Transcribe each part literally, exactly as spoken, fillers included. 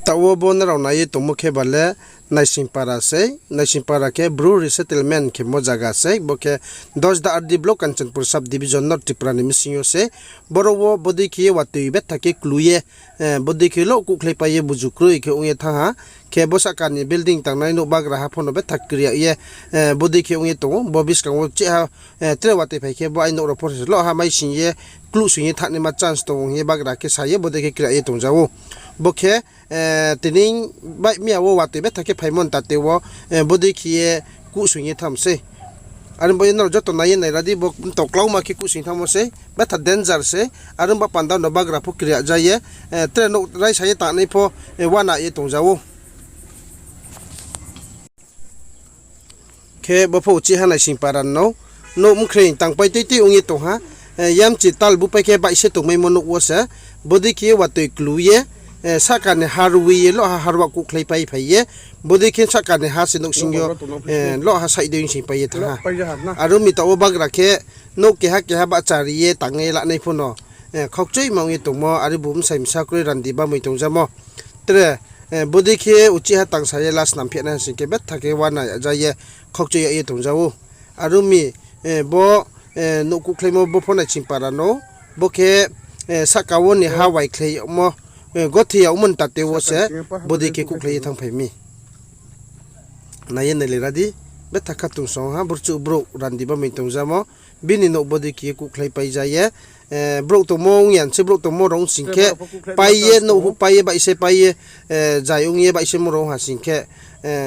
Taoh wo bo nrao nai ye tongmo khe ba le Naisingpara sei, Naisingpara khe Bru resettlement khemo zaga sei, bo khe Dasda R D block, Kanchanpur sub division, North Tripura ni bsing yo sei. Boro wo bodei khe ye watoi betha khe klu ye, bodei khe lo kuhkhlaipai ye buju kroi khe ong ye thanng ha. Khe bo sahka ni building tangnai nouh bagraha pho no betha kri yag ye, bodei khe ong ye tong ou. Bo buskang wo chih ha, tre watoi phai khe bo ai nouh rao pho se lo ha maising ye, kluhsoing ye thanngnaima chance tong ou hing ye bagra khe sa ye bodei khe kri yag ye tongja ou. Bo khe, tini bai miya wo watoi betha khe phaimo ntate wo, bodei khe ye kuhsoing ye thanngmo sei. Are bo ye nrao joto nai ye naira di, bo mtong klauma khe kuhsoing thanngmo sei, betha danger sei. Are bo panda no bagra pho kri yag ja ye, tre nouh raisa ye tangnai pho, uana ye tongja ou. Khe bo pho uchih ha Naisingpara no, nouh mkhreing tangpai tui tui ong ye tong ha, yamchi tal bupai khe baihse tongmaimo nouh wo se, bodei khe ye watoi klu ye, sahka ni ha rui ye lo ha harwa kuhkhlaipai phai ye, bodei khe sahka ni ha se nouhsing yo, lo ha saih dei ong singpai ye thanng ha. Aro mi taoh wo bagra khe nouh keha keha bahchari ye tang ye lanai pho no, khaukchoima ong ye tongmo, are bu bsai bsa kroi randi bamoi tongjamo. Tre, bodei khe uchih ha tangsa ye last snam phiya nai ha sing khe betha khe uana yag ja ye khaukchoi yag ye tongja ou. Aro mi, bo, nouh kuhkhlaimo bo pho Naisingpara no, bo khe, sahka wo ni ha waikhlai yagmo, gothe yagmo ntate wo se bodei khe kuhkhlai ye thanngphai mi. Nai ye nailaira di, betha khatungsong ha, burchuh brouh randi bamoi tongjamo, bini nouh bodei khe ye kuhkhlaipai ja ye, brouh tongmo ong ya se, brouh tongmo rao ong sing khe, pai ye, nouh huh pai ye, baihse pai ye, zai ong ye baihsemo rao ong ha sing khe,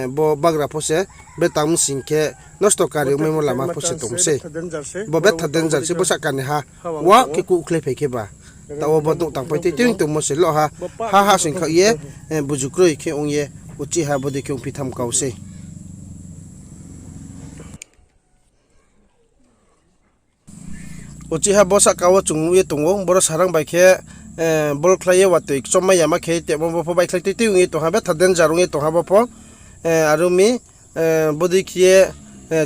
bo bagra pho se, betang sing khe, nosto kari ongmaimo lama pho se tong sei. Bo betha danger se, bo sahka ni ha, wa khe kuhkhlaiphai khe ba. Taoh wo bo nouh tangpai tui tui tongmo se lo ha, ha ha sing kha ye, buju kroi khe ong ye, uchih ha bodei khe ongphi tham kau sei. Uchih ha bo sahka wo chung nuh ye tong ou, boro sarang bai khe, bolkhlai ye watoi kchommai yama khe temo bo pho baikhlai tui tui ong ye tong ha, betha danger ong ye tong ha bo pho. Aro mi, bodei khe ye,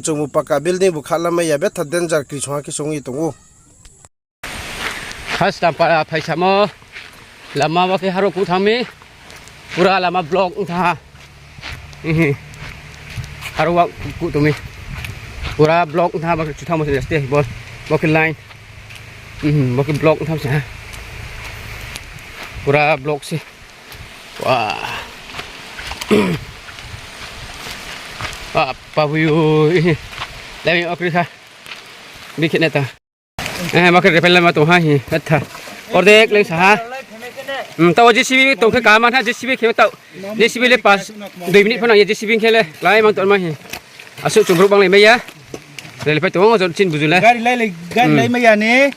chungbu paka building bu khalamai ya, betha danger kri song ha khe song ye tong ou. Khasnampara phaisamo lama bo khe harwa kuh thanng mi, pura lama block ong thanng ha. Harwa kuh tong mi, pura block ong thanng ha, bo khe chu thanngmo se stay bo, bo khe line, bo khe block ong thanng se ha, pura block se. Wa, apa bu yo, lai mi okri kha, bikhe neta. Bo khe repair lama tong ha hi, betha. Ordek leng sa ha. Taoh wo J C B tong khe kaham ha, J C B khe taoh, J C B le pas, dui minute pho nang ya J C B khe le, lai mang tongma hi. Asuh chung brouh banglaimai ya. Relepai tong ou, jor chini buju le. Gari lai, gari laimai ya ni.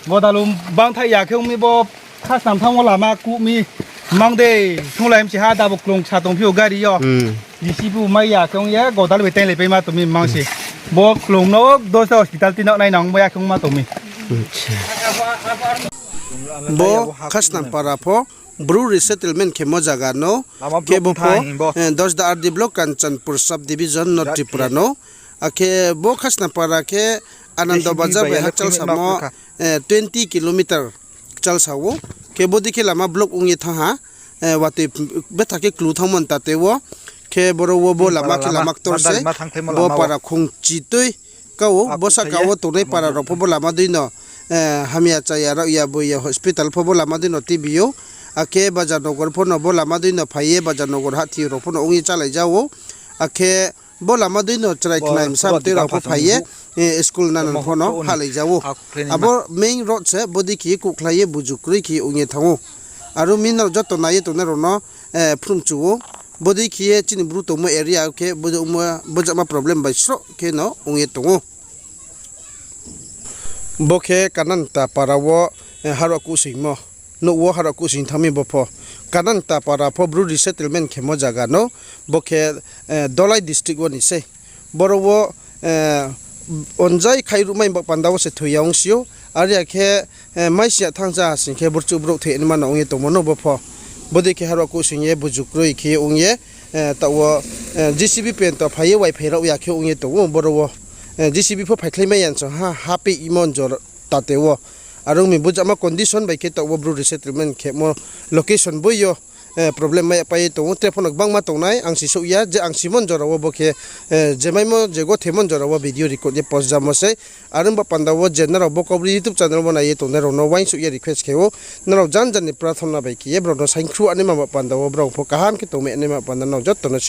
Godalu bangthaih ya khe ong mi bo, khasnam thanng wo lama kuh mi. Mang de, thunglai msi ha, dabo klung sa tongphi ou gari yo. J C B mai ya khe ong ye, godalu bai tainglaipaima tong mi mang se. Bo klung no, dosta hospital ti no nai nang mai ya khe ongma tong mi. Bo Khasnampara pho, Bru resettlement khemo zaga no, khe bo pho, Dasda R D block, Kanchanpur sub division, North Tripura no. Akhe bo Khasnampara khe Anando Bazar bai ha kchalsamo, twenty kilometer kchalsa ou. Khe bodei khe lama block ong ye thanng ha, watoi betha khe klu thanngmo ntate wo. Khe boro wo bo lama khe lama ktor se, bo para khongchi tui ka ou, bo sahka wo tongnai para rao pho bo lama dei no, hamya chaya rao ya bo ye hospital pho bo lama dei no tibi ou. Akhe Bazar Nogor pho no bo lama dei no phai ye Bazar Nogor hahthi rao pho no ong ye chálai ja ou. Akhe bo lama dei no chrai khnai msa mtoi rao pho phai ye, school nanan pho no hahlai ja ou. Abo main road se bodei khe ye kuhkhlai ye buju kroi khe ye ong ye thanng ou. Aro mi nrao joto nai ye tongnai rao no, phrungchu ou. Bodei khe ye chini Bru tongmo area khe, bojama problem bai sroh khe no ong ye tong ou. Bo khe Kananta para wo, harwa kuhsoingmo. Nouh wo harwa kuhsoing thanng mi bo pho. Kananta para pho Bru resettlement khemo zaga no, bo khe, Dhalai district wo ni sei. Boro wo, onjai khairuhmai ba panda wo se thoi ya ong si ou. Are ya khe, maisi ya thanng ja sing khe burchuh brouh thoi naima no ong ye tongmo no bo pho. Bodei khe harwa kuhsoing ye buju kroi khe ong ye, taoh wo, J C B pento phai ye waiphai rao ya khe ong ye tong ou boro wo. J C B pho phaikhlaimai ya song ha, ha peihmo jor tate wo. Are ong mi bojama condition bai khe taoh wo Bru resettlement khemo location boi yo, problem mai ya pai ye tong ou, tre pho no gbangma tongnai, ang si souh ya, je ang simo ni jora wo bo khe, je maimo je gothemo ni jora wo video record ye post jamo sei. Are ong ba panda wo je nrao bo Kaubru YouTube channel wo nai ye tongnai rao no uaingsouh ye request khe ou, nrao jan jan ni prathona bai khe ye brao no saingkhruh anaima ba panda wo brao pho kaham khe tongmai anaima panda nrao joto no